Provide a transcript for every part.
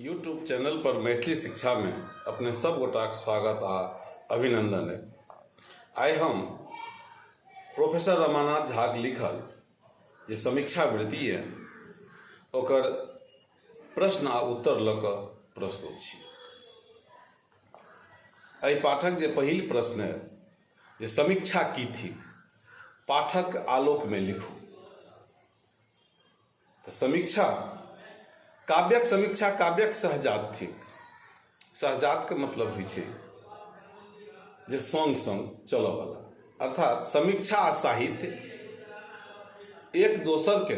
YouTube channel पर मैथिली शिक्षा में अपने सब गोटाक स्वागत आ अभिनंदन है। आइ हम प्रोफेसर रमानाथ झाक लिखल जे समीक्षा वृत्ति है ओकर प्रश्न आ उत्तर लऽ कऽ प्रस्तुत छी। एहि पाठक जे पहिल प्रश्न है जे समीक्षा की थिक, पाठक आलोकमे लिखू। तऽ समीक्षा काव्यक समीक्षा काव्यक सहजात थिक। सहजातके मतलब होइ छै जे सङ्ग सङ्ग चलऽवला, अर्थात समीक्षा आ साहित्य एक दोसरके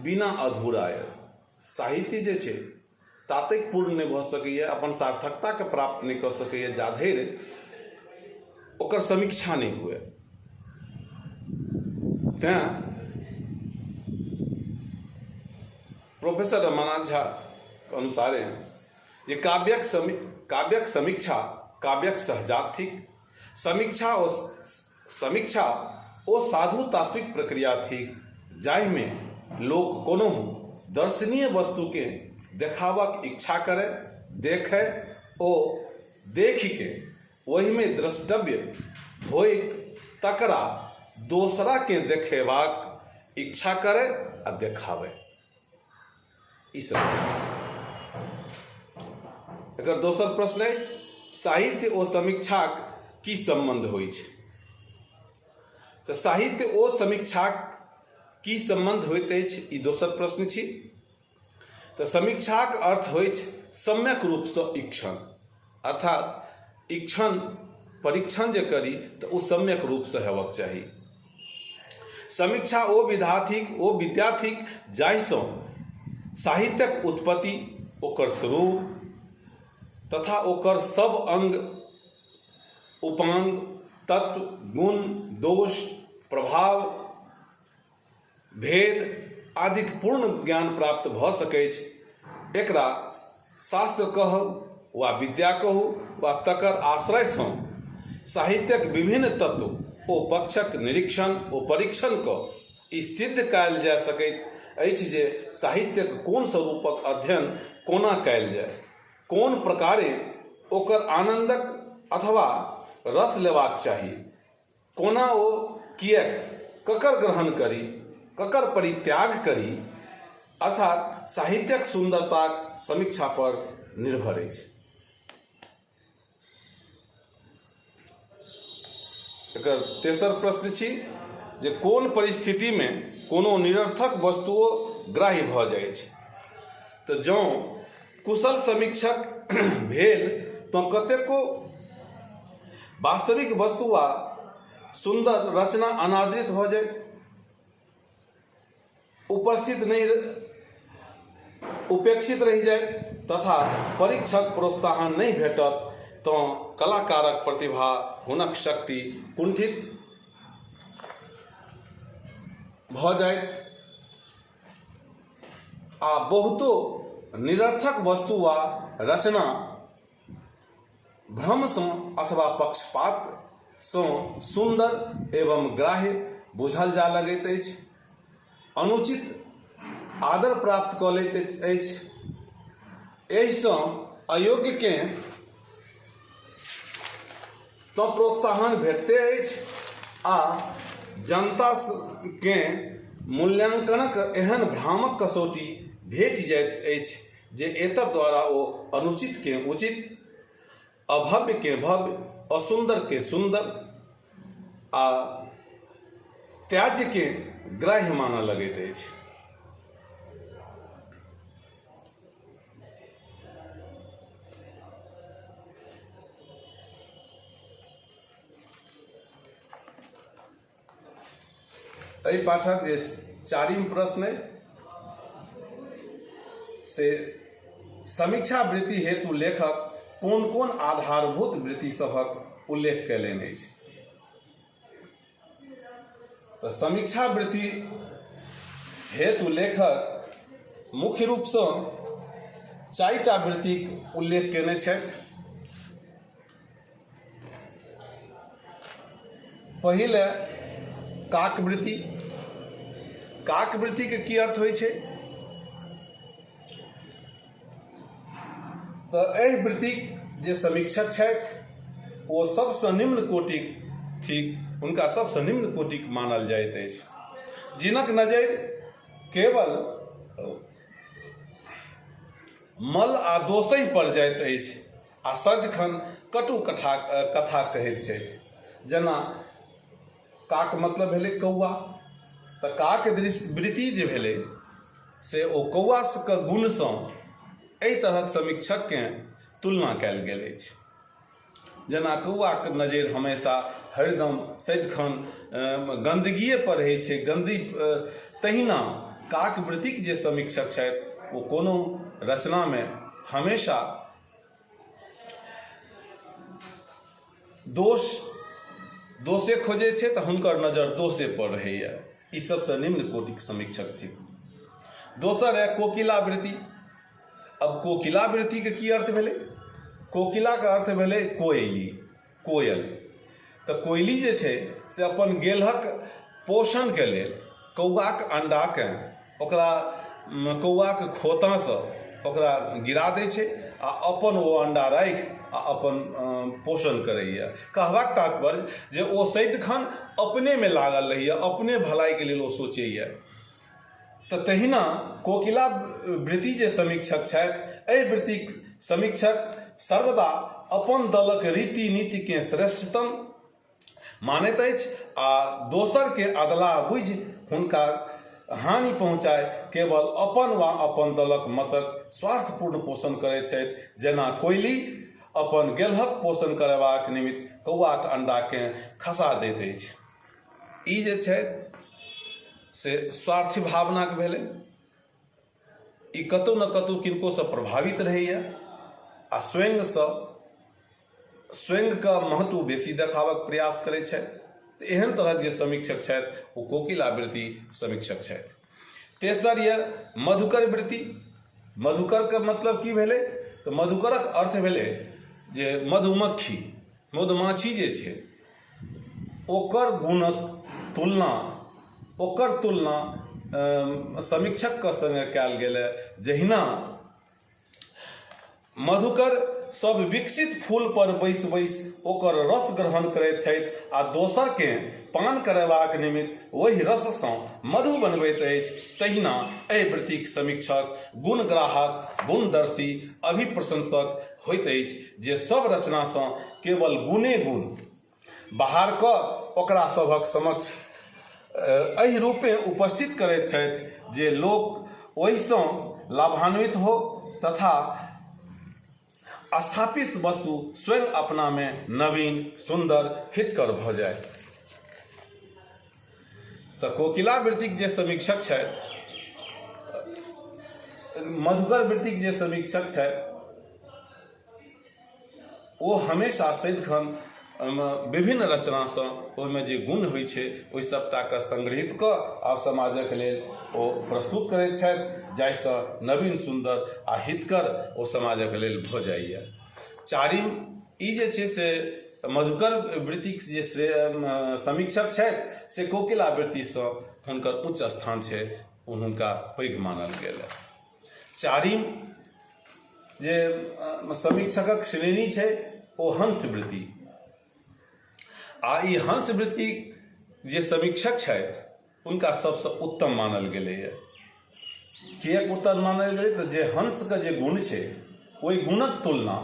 बिना अधूरा यऽ। साहित्य जे छै तातेक पूर्ण नहि भऽ सकैए, अपन सार्थकताके प्राप्त नहि कऽ सकैए जाधरि ओकर समीक्षा नहि हुए। तैँ प्रोफेसर रमानाथ झा के अनुसारे जे काव्यक समीक्षा काव्यक सहजात थिक। समीक्षा ओ साधु तात्विक प्रक्रिया थिक जाहिमे लोक कोनहु दर्शनीय वस्तुकेँ देखाबक इच्छा करय, देखय ओ देखिकेँ ओहिमे द्रष्टव्य होइक तकरा दोसराकेँ देखेबाक इच्छा करय आ देखाबय। ई समीक्षा। एकर दोसर प्रश्न अइ, साहित्य ओ समीक्षाक की सम्बन्ध होइछ? तऽ साहित्य ओ समीक्षाक की सम्बन्ध होइत अछि, ई दोसर प्रश्न छी। तऽ समीक्षाक अर्थ होइछ सम्यक रूपसँ ईक्षण, अर्थात ईक्षण परीक्षण जे करी तऽ ओ सम्यक रूपसँ हेबाक चाही। समीक्षा ओ विधा थिक, ओ विद्या थिक जाहिसँ साहित्यक उत्पत्ति, ओकर स्वरूप तथा ओकर सब अंग, उपांग, तत्व, गुण, दोष, प्रभाव, भेद आदिक पूर्ण ज्ञान प्राप्त भऽ सकैछ। एकरा शास्त्र कहू वा विद्या कहू वा तकर आश्रयसँ साहित्यक विभिन्न तत्व ओ पक्षक निरीक्षण ओ परीक्षण कऽ ई सिद्ध कयल जा सकैत अछि जे साहित्यक कोन स्वरूपक अध्ययन कोना कयल जाय, कोन प्रकारेँ ओकर आनन्दक अथवा रस लेबाक चाही, कोना ओ किएक, ककर ग्रहण करी, ककर परित्याग करी, अर्थात साहित्यक सुन्दरताक समीक्षा पर निर्भर अछि। एकर तेसर प्रश्न छी जे कोन परिस्थितिमे कोनो निरर्थक वस्तुओ ग्राह्य भऽ जाइछ? तऽ जँ कुशल समीक्षक भेल तँ कतेको वास्तविक वस्तु वा सुन्दर रचना अनादृत भऽ जाय, उपस्थित नहि, उपेक्षित रहि जाय तथा परीक्षक प्रोत्साहन नहि भेटत तँ कलाकारक प्रतिभा, हुनक शक्ति कुंठित भऽ जायत आ बहुतो निरर्थक वस्तु वा रचना भ्रमसँ अथवा पक्षपातसँ सुन्दर एवं ग्राह्य बुझल जा लगैत अछि, अनुचित आदर प्राप्त कऽ लैत अछि। एहिसँ अयोग्यकेँ तँ प्रोत्साहन भेटते अछि आ जनताकेँ मूल्यांकनक एहन भ्रामक कसौटी भेटि जाइत अछि जे एतद् द्वारा ओ अनुचितकेँ उचित, अभव्यकेँ भव्य, असुन्दरकेँ सुन्दर आ त्याज्यकेँ ग्राह्य मानऽ लगैत अछि। एहि पाठक जे चारिम प्रश्न अइ से समीक्षा वृत्ति हेतु लेखक कोन कोन आधारभूत वृत्ति सभक उल्लेख कयलनि अछि? तऽ समीक्षा वृत्ति हेतु लेखक मुख्य रूपसँ चारिटा वृत्तिक उल्लेख कयने छथि। पहिल काकवृत्ति। काकवृत्तिके की अर्थ होइ छै? तऽ एहि वृत्तिक जे समीक्षक छथि ओ सबसँ निम्न कोटिक थिक, हुनका सबसँ निम्न कोटिक मानल जाइत अछि, जिनक नजरि केवल मल आ दोषहि पर जाइत अछि आ सदिखन कटु कथा कथा कहैत छथि। जेना काक मतलब भेलै कौआ, तऽ काक वृत्ति जे भेलै से ओ कौआके गुणसँ एहि तरहक समीक्षककेँ तुलना कयल गेल अछि। जेना कौआके नजरि हमेशा हरदम सदिखन गन्दगिए पर रहै छै, गन्दी, तहिना काक वृत्तिक जे समीक्षक छथि ओ कोनो रचनामे हमेशा दोष दोषे खोजै छै, तऽ हुनकर नजर दोषे पर रहैए। ई सबसँ निम्न कोटिक समीक्षक थिक। दोसर है कोकिला वृत्ति। अब कोकिला वृत्तिके की अर्थ भेलै? कोकिलाके अर्थ भेलै कोयली, कोयल। तऽ कोयली जे छै से अपन गेल्हक पोषणके लेल कौआके अंडाके ओकरा कौआके खोतासँ ओकरा गिरा दै छै आ अपन ओ अंडा राखि आ अपन पोषण करैए। कहबाक तात्पर्य जे ओ सदिखन अपनेमे लागल रहैए, अपने भलाइके लेल ओ सोचैए। तऽ तहिना कोकिला वृत्ति जे समीक्षक छथि, एहि वृत्तिक समीक्षक सर्वदा अपन दलक रीति नीतिकेँ श्रेष्ठतम मानैत अछि आ दोसरके अधलाह बुझि हुनका हानि पहुँचाय केवल अपन वा अपन दलक मतक स्वार्थपूर्ण पोषण करैत छथि, जेना कोयली अपन गेल्हक पोषण करेबाक निमित्त कौआक अंडाकेँ खसा दैत अछि। ई जे छथि से स्वार्थी भावनाके भेलै। ई कतहु ने कतहु किनकोसँ प्रभावित रहैए आ स्वयंसँ स्वयंके महत्व बेसी देखाबक प्रयास करै छथि। तऽ एहन तरहक जे समीक्षक छथि ओ कोकिला वृत्ति समीक्षक छथि। तेसर यऽ मधुकर वृत्ति। मधुकरके मतलब की भेलै? तऽ मधुकरक अर्थ भेलै जे मधुमक्खी, मधुमाछी जे छै ओकर गुणक तुलना ओकर तुलना समीक्षकके सङ्गे कयल गेल। जहिना मधुकर सब विकसित फूल पर बैसि बैसि ओकर रस ग्रहण करैत छथि आ दोसरकेँ पान करेबाक निमित्त ओहि रससँ मधु बनबैत अछि, तहिना एहि वृत्तिक समीक्षक गुणग्राहक, गुणदर्शी, अभिप्रशंसक होइत अछि जे सब रचनासँ केवल गुणे गुण बहार कऽ ओकरा सभक समक्ष एहि रूपेँ उपस्थित करैत छथि जे लोक ओहिसँ लाभान्वित हो तथा स्थापित वस्तु स्वयं अपनामे नवीन, सुन्दर, हितकर भऽ जाय। तऽ कोकिला वृत्तिक जे समीक्षक छथि, मधुकर वृत्तिक जे समीक्षक छथि, ओ हमेशा सदिखन ओहिमे विभिन्न रचनासँ ओहिमे जे गुण होइ छै ओहि सभटाके संग्रहित कऽ आ समाजक लेल ओ प्रस्तुत करैत छथि, जाहिसँ नवीन, सुन्दर आ हितकर ओ समाजक लेल भऽ जाइए। चारिम ई जे छै से मधुकर वृत्तिक जे श्रेय समीक्षक छथि से कोकिला वृत्तिसँ हुनकर उच्च स्थान छै, ओ हुनका पैघ मानल गेल। चारिम जे समीक्षकक श्रेणी छै ओ हंसवृत्ति। आ ई हंसवृत्ति जे समीक्षक छथि हुनका सबसँ उत्तम मानल गेलैए। किएक उत्तम मानल गेलै? तऽ जे हंसके जे गुण छै ओहि गुणक तुलना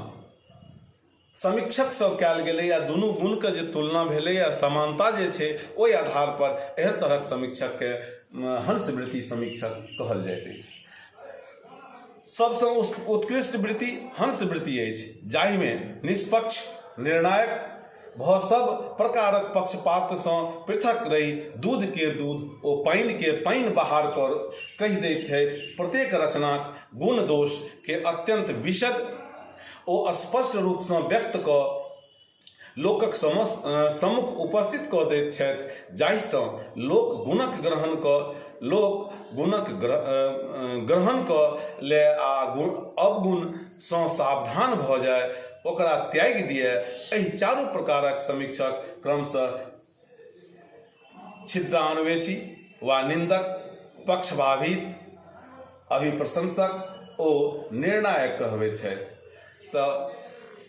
समीक्षक सब कयल गेलै आ दुनू गुणके जे तुलना भेलै आ समानता जे छै ओहि आधार पर एहन तरहक समीक्षकके हंसवृत्ति समीक्षक कहल जाइत अछि। सबसँ उत्कृष्ट वृत्ति हंसवृत्ति अछि, जाहिमे निष्पक्ष निर्णायक भऽ सब प्रकारक पक्षपातसँ पृथक रहि दूधके दूध ओ पानिके पानि बहार कऽ कहि दैत छथि। प्रत्येक रचनाक गुण दोषके अत्यन्त विशद ओ स्पष्ट रूपसँ व्यक्त कऽ लोकक सम्मुख उपस्थित कऽ दैत छथि, जाहिसँ लोक गुणक ग्रहण कऽ लोक गुणक ग्रहण कऽ लए आ अवगुणसँ सावधान भऽ जाय, ओकरा त्यागि दिअए। एहि चारू प्रकारक समीक्षक क्रमशः छिद्रान्वेषी वा निन्दक, पक्षभावी, अभिप्रशंसक ओ निर्णायक कहबैत छथि। तऽ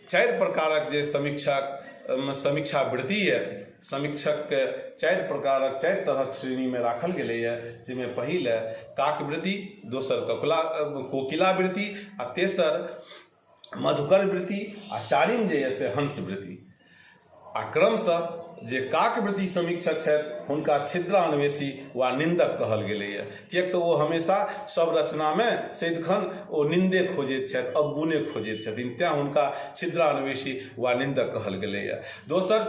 चारि प्रकारक जे समीक्षक समीक्षावृत्ति यऽ, समीक्षकके चारि प्रकारक चारि तरहक श्रेणीमे राखल गेलैए, जाहिमे पहिल अइ काकवृत्ति, दोसर कोकिलावृत्ति आ तेसर मधुकर वृत्ति आ चारिम जे यऽ से हंसवृत्ति। आ क्रमशः जे काकवृत्ति समीक्षक छथि हुनका छिद्रान्वेषी वा निन्दक कहल गेलैए, किएक तऽ ओ हमेशा सभ रचनामे सदिखन ओ निन्दे खोजैत छथि, अवगुणे खोजैत छथिन, तेँ हुनका छिद्रान्वेषी वा निन्दक कहल गेलैए। दोसर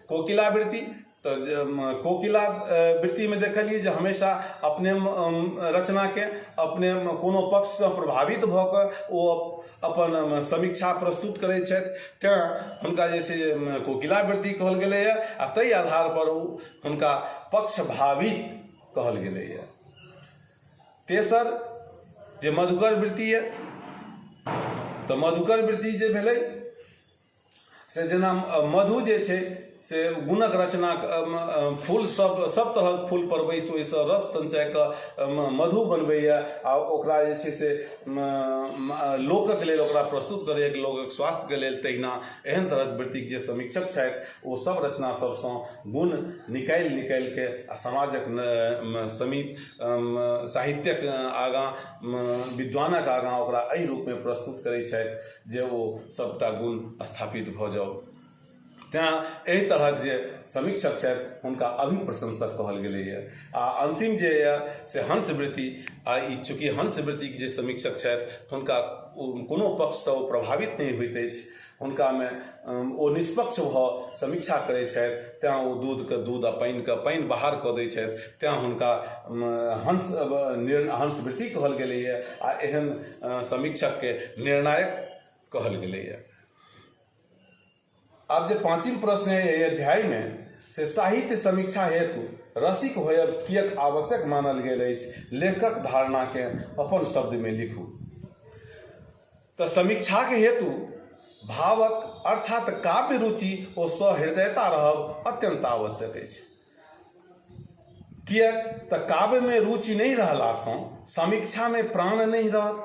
कोकिलावृत्ति, तऽ कोकिला वृत्तिमे देखलियै जे हमेशा अपने रचनाके अपने कोनो पक्षसँ प्रभावित भऽ कऽ ओ अपन समीक्षा प्रस्तुत करै छथि, तेँ हुनका जे छै कोकिला वृत्ति कहल गेलैए आ ताहि आधारपर ओ हुनका पक्षभावित कहल गेलैए। तेसर जे मधुकर वृत्ति यऽ, तऽ मधुकर वृत्ति जे भेलै से जेना मधु जे छै से गुणक रचना फूल सब सब तरहक फूल पर बैसि ओहिसँ रस संचय कऽ मधु बनबैए आ ओकरा जे छै से लोकक लेल ओकरा प्रस्तुत करैए लोकक स्वास्थ्यके लेल। तहिना एहन तरहक वृत्तिक जे समीक्षक छथि ओ सब रचना सबसँ गुण निकालि निकालिके आ समाजक समीप साहित्यक आगाँ विद्वानक आगाँ ओकरा एहि रूपमे प्रस्तुत करै छथि जे ओ सभटा गुण स्थापित भऽ जाउ। तेँ एहि तरहक जे समीक्षक छथि हुनका अभिप्रशंसक कहल गेलैए। आ अन्तिम जे यए से हंसवृत्ति, आ ई चूँकि हंसवृत्तिक जे समीक्षक छथि हुनका कोनो पक्षसँ ओ प्रभावित नहि होइत अछि, हुनकामे ओ निष्पक्ष भऽ समीक्षा करै छथि, तेँ ओ दूधके दूध आ पानिके पानि बाहर कऽ दै छथि, तेँ हुनका हंस हंसवृत्ति कहल गेलैए आ एहन समीक्षकके निर्णायक कहल गेलैए। आब जे पाँचिम प्रश्न है एहि अध्यायमे से साहित्य समीक्षा हेतु रसिक होयब किएक आवश्यक मानल गेल अछि, लेखकक धारणाकेँ अपन शब्दमे लिखू। तऽ समीक्षाक हेतु भावक अर्थात काव्य रुचि ओ सहृदयता रहब अत्यन्त आवश्यक अछि। किएक तऽ काव्यमे रुचि नहि रहलासँ समीक्षामे प्राण नहि रहत,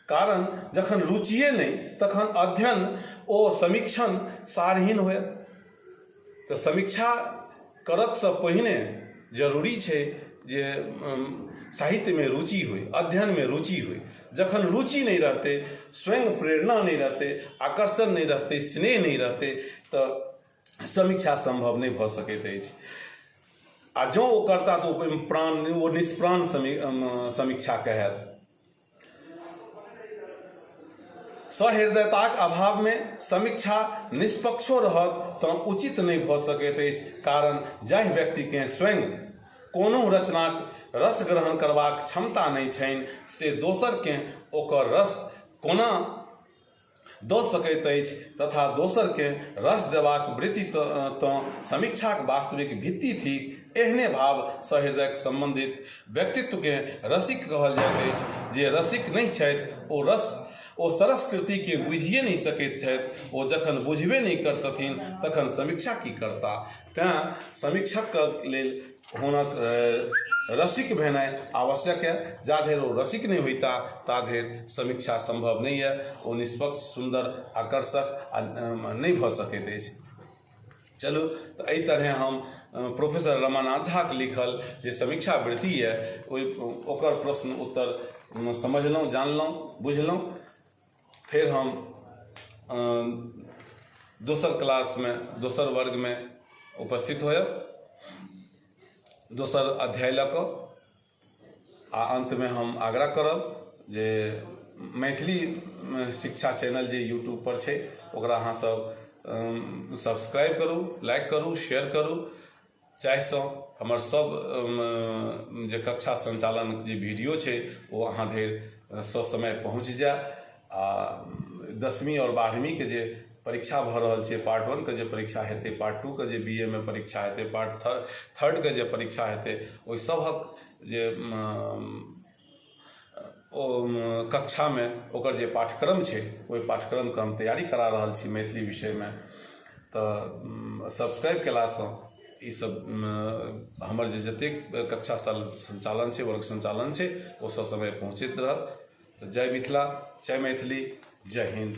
कारण जखन रुचिए नहि तखन अध्ययन ओ समीक्षण सारहीन होयत। तऽ समीक्षा करकसँ पहिने जरूरी छै जे साहित्यमे रुचि होइ, अध्ययनमे रुचि होइ। जखन रुचि नहि रहतै, स्वयं प्रेरणा नहि रहतै, आकर्षण नहि रहतै, स्नेह नहि रहतै, तऽ समीक्षा सम्भव नहि भऽ सकैत अछि। आ जँ ओ करता तऽ ओ प्राण ओ निष्प्राण समीक्षा कहत। सहृदयताक अभावमे समीक्षा निष्पक्षो रहत तँ उचित नहि भऽ सकैत अछि, कारण जाहि व्यक्तिकेँ स्वयं कोनहु रचनाक रस ग्रहण करबाक क्षमता नहि छनि से दोसरकेँ ओकर रस कोना दऽ सकैत अछि तथा दोसरकेँ रस देबाक वृत्ति तँ समीक्षाक वास्तविक भित्ति थिक। एहने भाव सहृदयक सम्बन्धित व्यक्तित्वकेँ रसिक कहल जाइत अछि। जे रसिक नहि छथि ओ रस ओ सरस कृतिकेँ बुझिए नहि सकैत छथि। ओ जखन बुझबे नहि करतथिन तखन समीक्षा की करताह? तेँ समीक्षकक लेल हुनक रसिक भेनाइ आवश्यक यऽ। जा धरि ओ रसिक नहि होइता ता धरि समीक्षा सम्भव नहि यऽ। ओ निष्पक्ष, सुन्दर, आकर्षक आ नहि भऽ सकैत अछि। चलू तऽ एहि तरहे हम प्रोफेसर रमानाथ झाक लिखल जे समीक्षा वृत्ति यऽ ओहि ओकर प्रश्न उत्तर समझलहुँ, जानलहुँ, बुझलहुँ। फेर हम दोसर क्लासमे दोसर वर्गमे उपस्थित होयब दोसर अध्याय लऽ कऽ। आ अन्तमे हम आग्रह करब जे मैथिली शिक्षा चैनल जे यूट्यूबपर छै ओकरा अहाँ सब सब्सक्राइब करू, लाइक करू, शेयर करू, जाहिसँ हमर सब जे कक्षा सञ्चालनक जे वीडियो छै ओ अहाँ धरि ससमय पहुँच जाय। आ 10वीं आओर 12वींके जे परीक्षा भऽ रहल छै, पार्ट 1के जे परीक्षा हेतै, पार्ट 2के जे बी ए मे परीक्षा हेतै, पार्ट थर्डके जे परीक्षा हेतै, ओहि सभक जे ओ कक्षामे ओकर जे पाठ्यक्रम छै ओहि पाठ्यक्रमके हम तैयारी करा रहल छी मैथिली विषयमे। तऽ सब्सक्राइब केलासँ ई सब हमर जे जतेक कक्षा सञ्चालन छै, वर्ग सञ्चालन छै, ओ ससमय पहुँचैत रहत। तऽ जय मिथिला, जय मैथिली, जय हिन्द।